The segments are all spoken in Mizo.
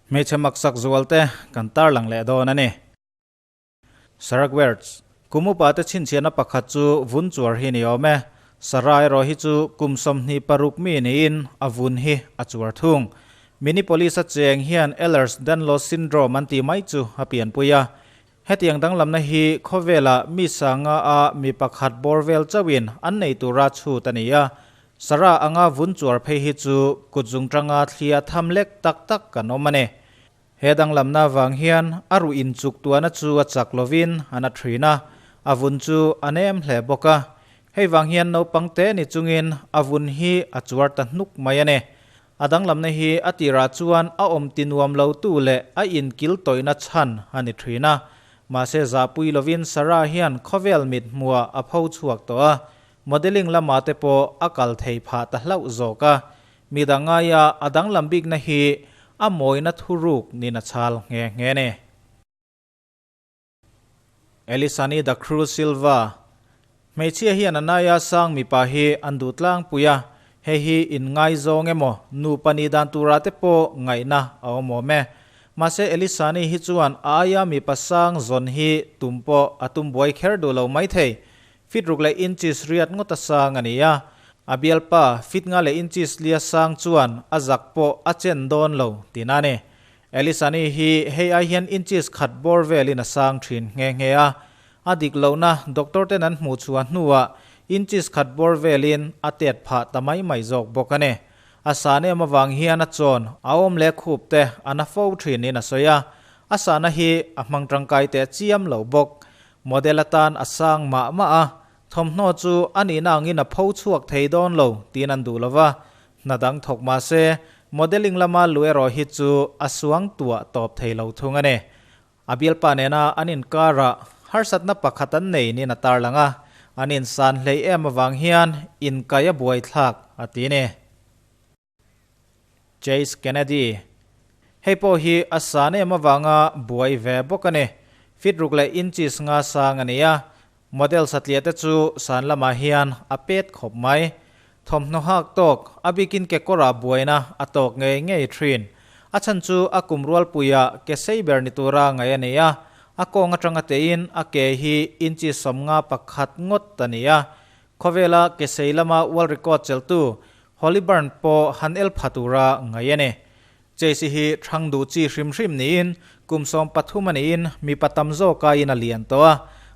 Hmeichhe maksak zualte kan tarlang leh dawn a ni. Sarah Wertz, Kum upa te chhinchhiahna pakhat chu vun chuar hi ni awm e. Sarah erawh hi chu kum 26 mi niin a vun hi a chuar thung. Minneapolis a cheng hian Ehlers-Danlos syndrome an tih mai chu a pianpui a. Hetiang danglamna hi khawvela mi sanga a mi pakhat bawr vel chauhin an nei tura chhut a ni a. Sarah anga vun chuar phei hi chu kut zung tanga thlia tham lek tak tak kan awm a ni. He danglamna vang hian a ruh inchuk tuahna chu a chak lovin a na thin a, a vun chu a nem hle bawk a. Hei vang hian naupang te ni chungin a vun hi a chuar ta hnuk mai a ni. A danglamna hi a tirah chuan a awm ti nuam lo tu leh a inkil tawihna chhan a ni thin a. Mahse zahpui lovin Sarah hian khawvel mit hmuah a pho chhuak tawh a, Modelling lamah te pawh a kal thei phah ta hlauh zawk a, mi dang ngaia a danglam bikna hi a mawina thuruk nin a chhal nghe nghe ni. Elisani da Cruz Silva, Hmeichhia hian a naia sang mipa hi an duh tlangpui a, hei hi inngaizawng emaw nupa nih dan turah te pawh ngaihna a awm awm e. Mahse Elisani hi chuan a aia mipa sang zawn hi tum pawh a tum buai kher duh lo maithei. Fit ruk leh inches riat ngawt a sang a ni a, a bialpa fit nga leh inches lia sang chuan a zak pawh a chen dawn lo tihna a ni. Elisani hi hei ai hian inches khat bawr velin a sang thin nghe nghe a, a dik lohna doctor ten an hmuh chhuah hnuah inches khat bawr velin a tet phah ta mai mai zawk bawk a ni. A san em avang hian a chawn a awm leh khup te a na fo thinin a sawi a, a sahna hi a hmang tangkai teh chiam lo bawk. Model atan a sang mah mah a, thawmhnaw chu a nihna angin a pho chhuak thei dawn lo tiin an duh lo va, hna dang thawk mah se modelling lama lu erawh hi chu a suang tuah tawp thei lo thung a ni. A bialpa nena an inkarah harsatna pakhat an nei niin a tarlang a, an insan hleih em avang hian inkai a buaithlak a ti ni. Chase Kennedy, Hei pawh hi a san em avanga buai ve bawk a ni. Feet ruk leh inches nga sang a ni a, model satliah te chu san lamah hian a pet khawp mai. Thawmhnaw hak tawk, a bikin kekawrah buaina a tawk ngei ngei thin. A chhan chu a kum rualpuia ke sei ber ni tura ngaih a ni a, a kawng atanga tein a ke hi inches 51 ngawt a ni a. Khawvela ke sei lama world record cheltu Holly Burn pawh han el pha tura ngaih a ni. Chase hi thang duh chi hrim hrim niin kum 13 a niin mipa tam zawk aiin a lian tawh a.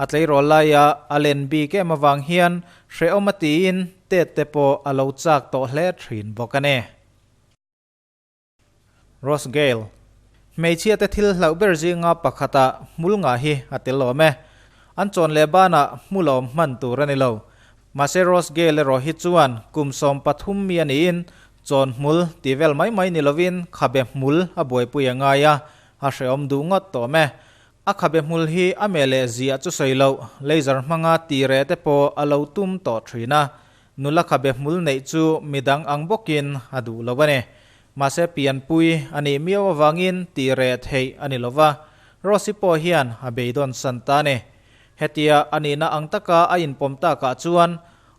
A tleirawl laia a len bik em avang hian hrehawm a tiin tet te pawh a lo chak tawh hle thin bawk a ni. Ross Gale, Hmeichhia te thil hlauh ber zinga pakhatah hmul ngah hi a tel awm e. An chawn leh banah hmul a awm hman tur a ni lo. Mahse Ross Gale erawh hi chuan kum 13 mi a niin chawn hmul tih vel mai mai ni lovin khabe hmul a buaipui a ngai a, a hrehawm duh ngawt tawh awm e. A khabe hmul hi a meh leh ziah chu sawi loh, laser hmanga tih reh te pawh a lo tum tawh thin a. Nula khabe hmul neih chu midang ang bawkin a duh lo a ni. Mahse pianpui a nih miau avangin tih reh theih a ni lo va, Rosy pawh hian a beidawn san ta a ni. Hetia a nihna ang taka a inpawm takah chuan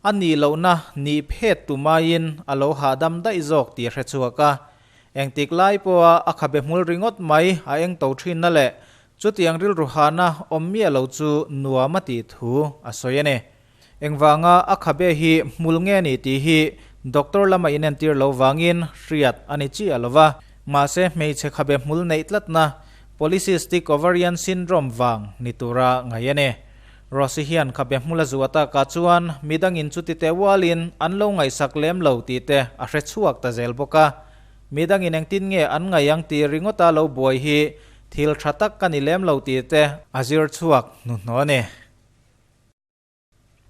a nih lohna nih phet tumaiin a lo hahdam daih zawk tih a hre chhuak a. Engtik lai pawha a khabe hmul ringawt mai a eng to thinna leh chutiang rilru hahna awm miah lo chu nuam a tih thu a sawi a ni. Engvanga a khabe hi hmul nge ni tih hi doctor lama inentir lo vangin hriat a ni chiah lo va. Mahse hmeichhe khabe hmul neih tlatna polycystic ovarian syndrome vang ni tura ngaih a ni. Rosy hian khabe hmul a zuah takah chuan midangin chuti teh ualin an lo ngaihsak lem lo tih te a hre chhuak ta zel bawk a. Midangin engtin nge an ngaih ang tih ringawta lo buai hi thil tha tak ka ni lem lo tih te a zir chhuak hnuhnawh a ni.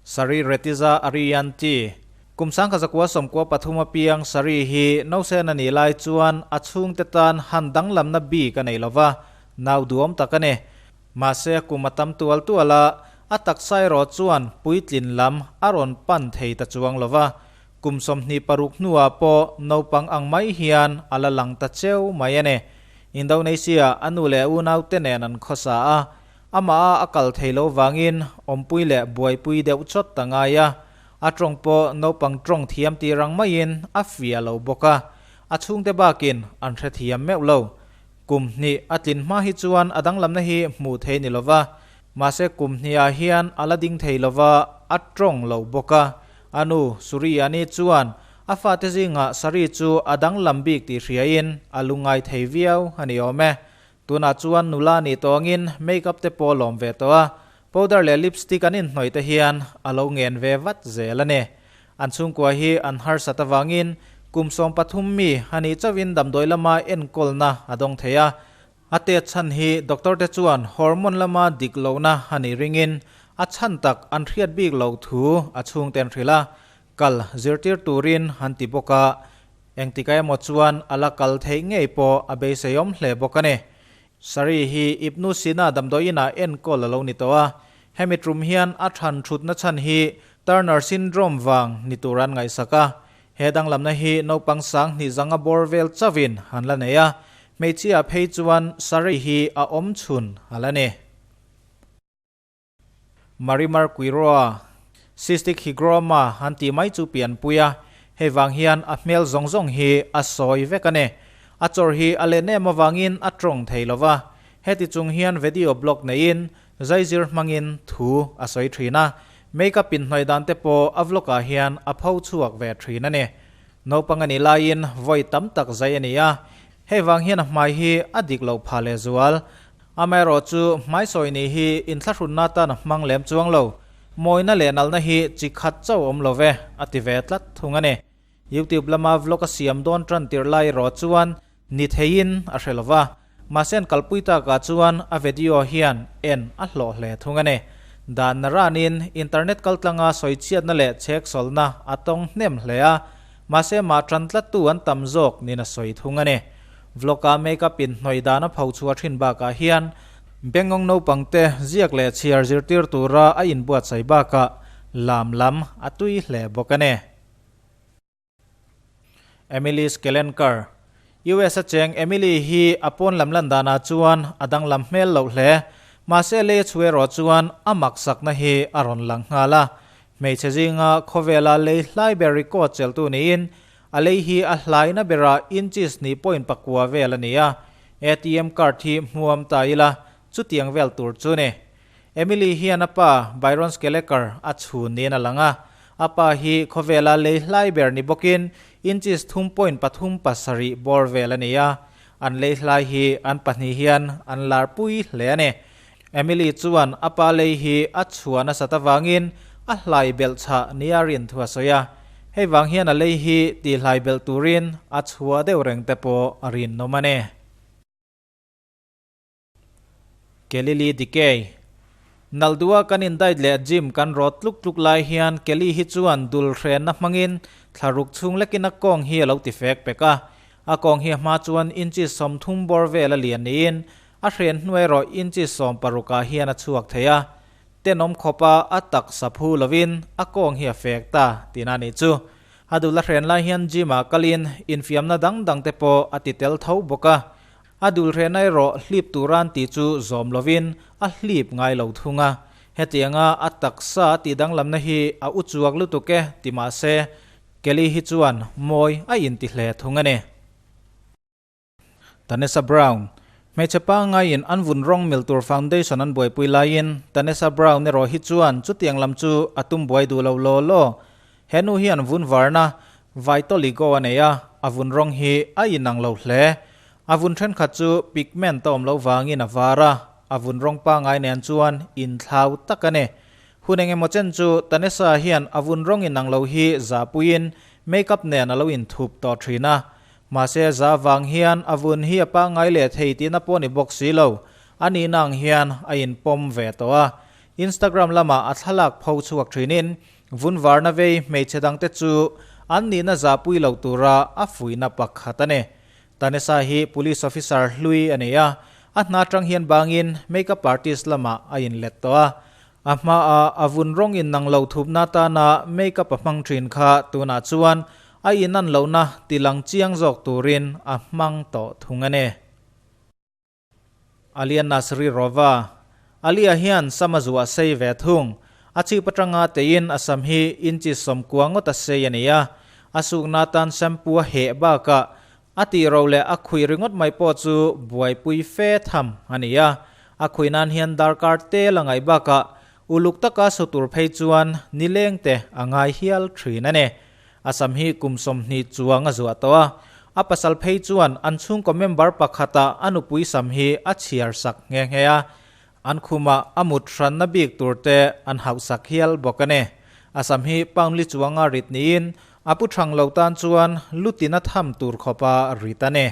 Sari Retiza Ariyanti, Kum 1993 a piang Sari hi nausen a nih lai chuan a chhungte tan han danglamna bik a nei lo va, nau duhawm tak a ni. Mahse kum a tam tual tual a, a taksa erawh chuan puitlin lam a rawn pan thei ta chuang lo va. Kum 26 hnuah pawh naupang ang mai hian a la lang ta cheu mai a ni. Indonesia a nu leh unaute nen an khawsa a, Amah a kal thei lo vangin awmpui leh buaipui deuh chawt ta ngai a, a tawng pawh naupang tawng thiam tir ang maiin a fia lo bawk a, a chhungte bakin an hrethiam meuh lo. Kum hnih a tlin hma hi chuan a danglamna hi hmuh theih ni lova, mahse kum hnihah hian a la ding thei lova, a tawng lo bawk a. A nu Suriyani chuan a fate zingah Sari chu a danglam bik tih hriain a lungngai thei viau a ni awm e. Tunah chuan nula nih tawngin make-up te pawh lawm ve tawh a, powder leh lipstick an inhnawih te hian a lo ngen ve vat zel a ni. An chhungkua hi an harsat avangin kum 13 mi a nih chauhin damdawi lama enkawlna a dawng thei a. A tet chhan hi doctor te chuan hormone lama dik lohna a nih ringin a chhan tak an hriat bik loh thu a chhungte an hrilh a, kal zirtir turin an ti bawk a. Engtikah emaw chuan a la kal theih ngei pawh a beiseiawm hle bawk a ni. Sari hi Ibnu Sina damdawi inah enkawl a lo ni tawh a, hemi tum hian a than thutna chhan hi Turner Syndrome vang ni tur an ngaihsak a. He danglamna hi naupang sang hnih zanga bawr vel chauhin an la nei a, hmeichhia phei chuan Sari hi a awm chhun a la ni. Marimar Quiroa, Cystic Hygroma an tih mai chu pianpui a, hei vang hian a hmel zawng zawng hi a sawi vek a ni. A chawr hi a len em avangin a tawng thei lo va, heti chung hian video blog neiin zaizir hmangin thu a sawi thin a, makeup inhnawih dan te pawh a vlog ah hian a pho chhuak ve thin a ni. Naupang a nih laiin vawi tam tak zai a ni a, hei vang hian a hmai hi a dik loh phah lehzual. Amaherawh chu hmaisawi nih hi inthlahrunna atan a hmang lem chuang lo. Mawina leh nalhna hi chi khat chauh awm lo ve, a ti ve tlat thung a ni. YouTube lama vlog a siam dawn tan tirh lai erawh chuan ni theiin a hre lo va, mahse an kalpui takah chuan a video hian en a hlawh hle thung a ni. Dan naranin internet kaltlanga sawichhiatna leh chheksawlna a tawng hnem hle a, mahse mah tan tlattu an tam zawk niin a sawi thung a ni. Vlog-a makeup in hnawih dan a pho chhuah thin bakah hian Bengong naupangte ziak leh chhiar zirtir tura a inbuatsaih bakah lam lam a tui hle bawk a ni. Emily Skelenkar, US a cheng Emily hi a pawn lam lan danah chuan a danglam hmel loh hle. Mahse lei a chhu erawh chuan a maksakna hi a rawn lang nghal a. Hmeichhe zinga khawvela lei hlai ber record cheltu niin A lei hi a hlaina berah inches hnih point pakua vel a ni a, ATM card hi hmuam ta ila chutiang vel tur chu ni. Emily hian a pa Byron Skeleker a chhun niin a lang a, a pa hi khawvela lei hlai ber ni bawkin inches thum point pathum pasarih bawr vel a ni a, an lei hlai hi an pahnih hian an larpui hle a ni. Emily chuan a pa lei hi a chhuah nasat avangin a hlai belh chhah nia rin thu a sawi a, hei vang hian a lei hi tihlai belh turin a chhuah deuh reng te pawh a rinawm a ni. Kelly Lee Dikei, Naldua kan indait leh gym kan rawt tluk tluk lai hian Kelly hi chuan dul hrenna hmangin thlaruk chhung lekin a kawng hi a lo ti fek pek a, a kawng hi a hma chuan inches 30 bawr vel a lian niin A hren hnu erawh inchi 16 ah hian a chhuak thei a, tenawm khawpa a taksa phu lovin a kawng hi a fek ta tihna a nih chu. A dul a hren lai hian gym ah kalin infiamna dang dang te pawh a ti tel tho bawk a. A dul hrehna erawh hlip turan tih chu zawm lovin a hlip ngai lo thung a. Hetianga a taksa a tih danglamna hi a u chuak lutuk e ti mah se, Kelly hi chuan mawi a inti hle thung a ni. Tanessa Brown, Hmeichhe pangaiin an vun rawng mil tur foundation an buaipui laiin Tanessa Brown erawh hi chuan chutiang lam chu a tum buai duh lo law law. He nu hian vun varna Vitiligo a nei a, a vun rawng hi a inang lo hle. A vun thenkhat chu pigment a awm loh vangin a var a, a vun rawng pangai nen chuan inthlau tak a ni. Hun engemaw chen chu Tanessa hian a vun rawng inang lo hi zahpuiin makeup nen a lo inthup tawh thin a, Mahse za vang hian a vun hi a pangngai leh thei tihna pawh ni bawk si lo. A nihna ang hian a inpawm ve tawh a. Instagram lamah a thlalak pho chhuak thinin vun varna vei hmeichhe dangte chu an nihna zahpui lo tura a fuihna pakhat a ni. Tanesa hi police officer hlui a ni a, a hna atang hian bangin makeup artist lamah a inlet tawh a. A hmaah a vun rawng innang lo thupna atana makeup a hmang thin kha tunah chuan a inan lohna ti lang chiang zawk turin a hmang tawh thung a ni. Alia Nasri Rova, Alia hian sam a zuah sei ve thung. A chhip atanga teiin a sam hi inchi 90 ngawt a sei a ni a. A sukna atan shampoo a heh bakah. A tih ro leh a khuih ringawt mai pawh chu buaipui fe tham a ni a. A khuih nan hian darkar tel a ngaih bakah uluk taka su tur phei chuan nileng te a ngai hial thin a ni. A sam hi kum 20 chuang a zuah tawh a, a pasal phei chuan an chhungkaw member pakhata a nupui sam hi a chhiar sak nghe nghe a, an khumah a mut hranna bik tur te an hauh sak hial bawk a ni. A sam hi pound li chuanga rit niin a pu thang lo tan chuan lu tina tham tur khawpa rit a ni.